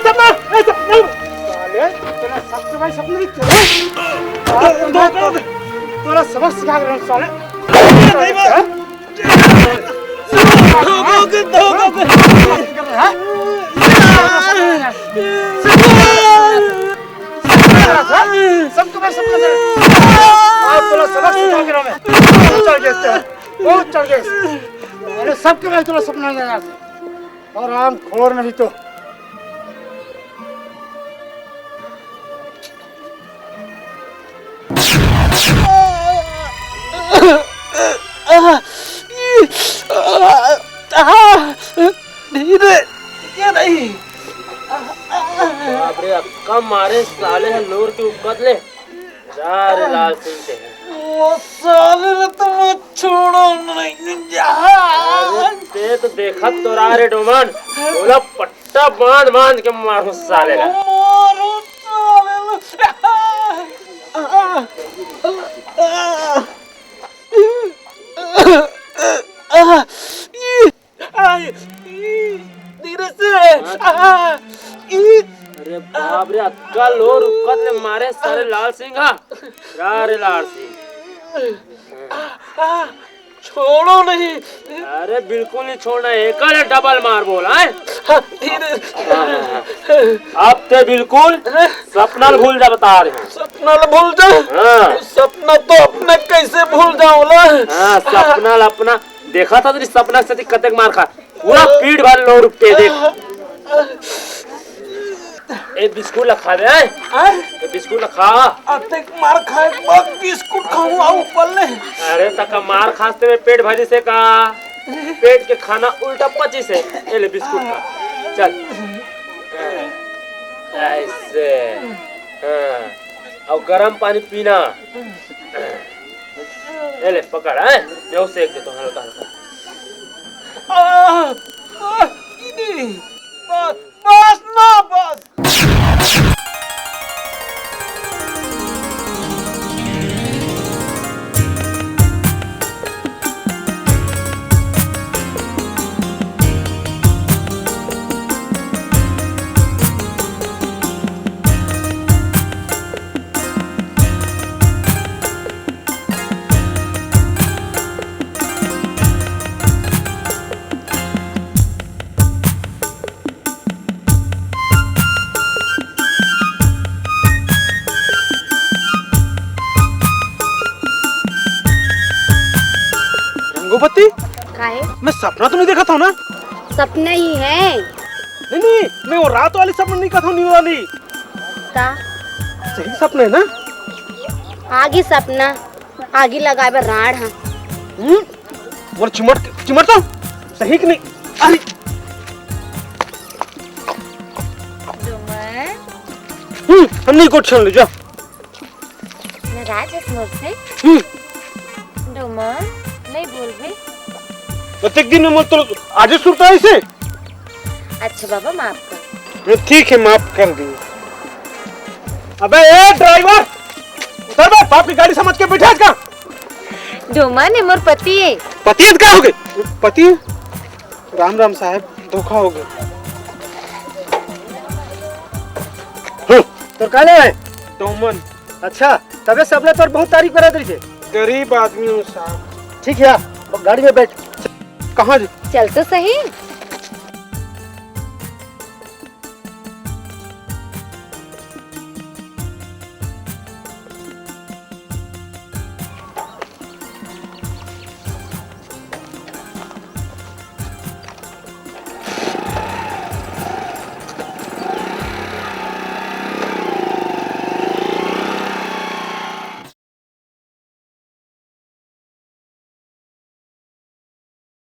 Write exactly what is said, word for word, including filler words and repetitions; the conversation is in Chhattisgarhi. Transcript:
साले, तेरा सबसे बड़ा सपना ही तेरा। तोरा सबक सिखा के रहूं साले। सबके बड़ा सपना तेरा। आज तोरा सबक सिखा के रहूं मैं। बहुत चढ़ गया तेरा, बहुत चढ़ गया। अरे सबके बड़ा तोरा सपना तेरा। हरामखोर नहीं तो। धीरे, ये नहीं। बाप रे, अक्का मारे साले ह लोर के उकत ले। जा रे लाल सिंह के। वो साले ने तो मैं छोड़ा नहीं। अरे ते तो देखत तो रहा रे डोमन, ओला पट्टा बांध बांध के मारू साले ला। मारू साले ला। आ, ई, धीरे से। आ, ई। अरे बाप रे, अक्का लोर उकत ले मारे सारे लाल सिंह हा। रा रे लाल सिंह। आ, आ, छोड़ो नहीं। अरे बिल्कुल नहीं छोड़ना है, एकर डबल मार बोल, हैं? हाँ, धीरे। हाँ, हाँ, हाँ। अब ते बिल्कुल सपना ल भूल जा, बता रहे हैं। सपना ल भूल जा? हाँ। सपना तो अपने कैसे भूल जाऊं ना? हाँ, सपना ल अपना देखा था तेरी सपना के साथ कतेक मार खा, पूरा पीठ भर लो रुक के देख। ए बिस्कुट ला खा बे, हैं? हैं? ए बिस्कुट ला खा। अतेक मार खाए के बाद बिस्कुट खाऊं, आऊ ऊपर ले। अरे तका मार खास ते में पेट भरी से का? पेट के खाना उल्टा पची से। ए ले बिस्कुट खा। चल। ऐसे। हाँ। और गरम पानी पीना। ए ले पकड़, हैं? मैं उसे एक देता हूँ हल्का हल्का। आह, आह, इदी, बस, बस ना, बस। रंगोपति, काहे? मैं सपना तो नहीं देखा था ना? सपना ही है। नहीं, नहीं, मैं वो रात वाली सपना नहीं कहा था, न्यू वाली। का? सही सपना है ना? आगी सपना, आगी लगाए बर राड़ हा। हम्म? बोल चिमट, चिमट तो सही कि नहीं? अरे। डोमन। हम्म, हम नहीं कुछ सुन लो, जा। नाराज है मोर से? हम्म। डोमन, नहीं बोल बे। प्रत्येक दिन में मोर तो आज ही सुरता है इसे। अच्छा बाबा, माफ कर। ठीक है, माफ कर दी। अबे ए ड्राइवर, उतर बे, बाप की गाड़ी समझ के बैठा है का? डोमन, ये मोर पति है। पति है तो का हो गए? पति है? राम राम साहब, धोखा हो गया। हम्म। तोर का नाम है? डोमन। अच्छा, तबे सबला तोर बहुत तारीफ करत रही थे। गरीब आदमी हूँ साहब। ठीक है, गाड़ी में बैठ। कहाँ जी? चल तो सही।